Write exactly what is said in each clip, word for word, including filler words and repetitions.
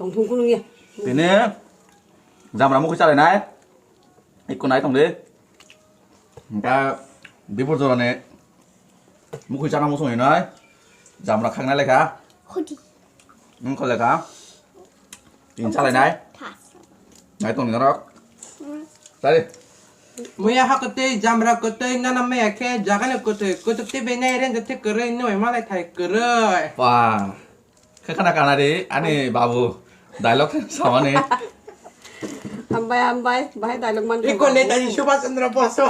Tongthung khulung ya. Tini jamra mukhui chalainai. Ikko nai tong de. Engka bipor jorani mukhui chana muchung hinai. Jamra khaknai lekha. Hudi. Wngkha lekha. Tin chalainai. Thas. Nai tong norok. Hmm. Tari. Muya ha kwtwi, jamra kwtwi, nana maya khe, jagani kwtwi, kwtwi twi benai, renda twi kwrwi, nwng malai thai kwrwi. Wah. Khe khana kana di, ani babu. Dialogue samani. Hambai, hambai. Bahai dialogue man. Iko Netaji Subhash Chandra Bose.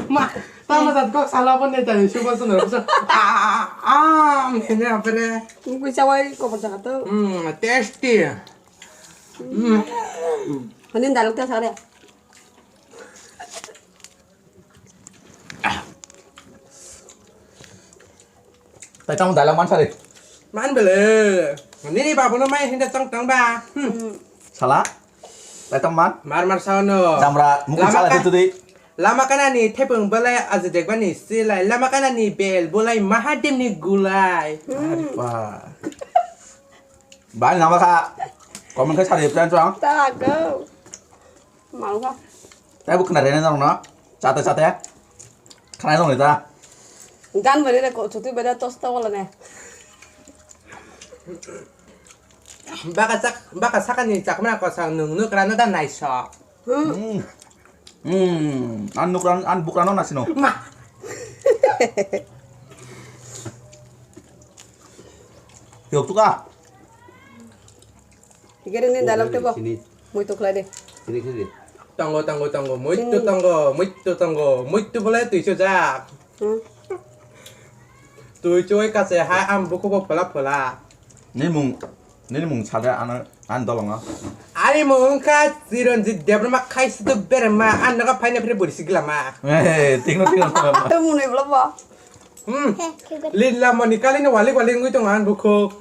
Ma, tamo jat kok sala bo Netaji Subhash Chandra Bose. Ah, ah, ah, mene apre. Mukhui chawai kobor jaga to. Hmm, tasty. Hmm. Hanin dialogue ta sare. Tai tamo dialogue man sare. Man bele. Nini babuno mai hinda tong tong ba. Hmm. Hmm. Sala. Taitam man. Mar mar saono. Jamra mukhui lama sala ka-, tu di. Lama kanani thepung belai aji dekbani silai. Lama kanani bel bolai Mahadevni gulai. Hmm. Ba. Bani nama kha. Comment khe sari plan chang. Ta go. Malu kha. Tai bu khna rene nang no. Chate chate. Khna nang ta. Gan bari re ko chuti beda tos ta wala ne. Baka sak, baka sakani chakma ko sang nung nuk rano da naisok. Hmm. Hmm. Hmm. An nuk ran, an buk rano nasino. Ma. Yok tuka. Higere ni dalok tebo. Sini. Muitu khlai de. Sini khlai de. Tongo, tongo, tongo, muitu tongo, muitu tongo, muitu bole twi sujak. Hmm. Twi choi kase ha am buku bo phola phola. Ni mung, ni mung sada ano, an dolongo. Ani mung wngkha Chiranjit Debbarma khai situ berma, an naga phaina phre bori sigla ma. Eh, tingno, tingno, tingno. Tamo mwnwi bla ba. Hmm. Lila mani kali no wali wali ngui tongo an buku.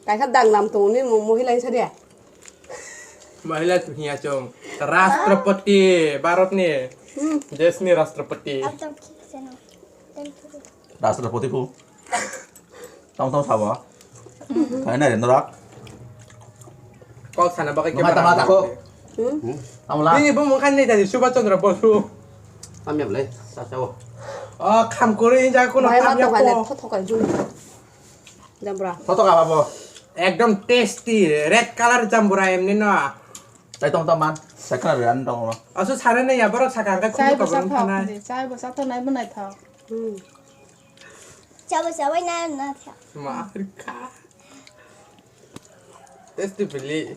Kaisa dang nam tongo ni mo-, mohila hinsa de. Mohila hiya chong. Rashtrapati Bharat ni. Hmm. Desh ni Rashtrapati. Rashtrapati ko. Tam tam sabo. Kai na rendra. Kok sana bakai ke tama tako. Hmm. Amla. Ini bo mungkin ni tadi Subhash Chandra Bose. Tam ya bole. Sa sa. Oh, kham kore inja ko na. Mai tam ma ya to ko. Thotok ka jun. Jambura. Thotok ka babo. Ekdom tasty, red color jambura emni no. Tai tong tong man, sakha ran tong no. Asu sare ne ya borok saka angka. Chai kuno bo kabang sakha, thanai. Chai bo sakha nai bo nai tha. Hmm. Chabo chawai na na tha. Ma kha. Tasty bili.